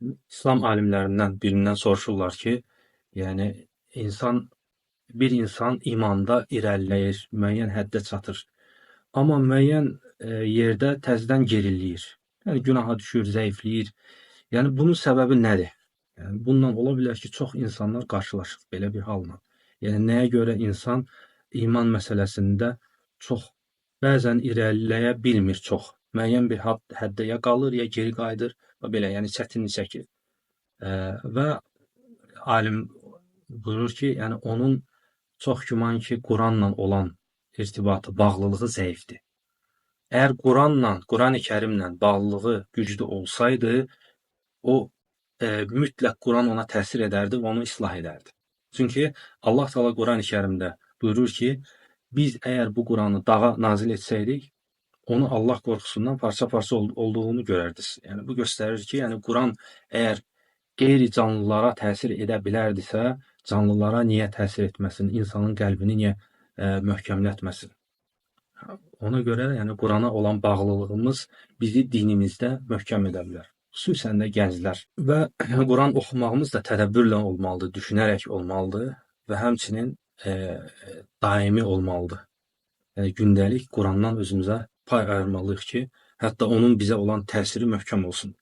İslam alimlərindən birindən soruşurlar ki, yəni insan bir insan imanda irəliləyir, müəyyən həddə çatır. Amma müəyyən yerdə təzədən geriləyir. Yəni günaha düşür, zəifləyir. Yəni bunun səbəbi nədir? Yəni bununla ola bilər ki, çox insanlar qarşılaşır belə bir halla. Yəni nəyə görə insan iman məsələsində çox bəzən irəliləyə bilmir çox. Müəyyən bir həddə ya qalır, ya geri qayıdır və belə, yəni çətinlik çəkir. Və alim buyurur ki, yəni onun çox güman ki, Quranla olan irtibatı, bağlılığı zəifdir. Əgər Quranla, Qurani Kərimlə bağlılığı güclü olsaydı, o mütləq Quran ona təsir edərdi və onu islah edərdi. Çünki Allah Teala Qurani Kərimdə buyurur ki, biz əgər bu Quranı dağa nazil etsəydik, onu Allah qorxusundan parça-parça olduğunu görərdiniz. Yəni bu göstərir ki, yəni Quran əgər qeyri-canlılara təsir edə bilərdisə, canlılara niyə təsir etməsin, insanın qəlbini niyə möhkəmlətməsin? Ona görə yəni Qurana olan bağlılığımız bizi dinimizdə möhkəm edə bilər. Xüsusən də gənclər. Və Quran oxumağımız da tədəbbürlə olmalıdır, düşünərək olmalıdır və həmçinin daimi olmalıdır. Yəni gündəlik Qurandan özümüzə pay ayırmalıyıq ki, hətta onun bizə olan təsiri möhkəm olsun.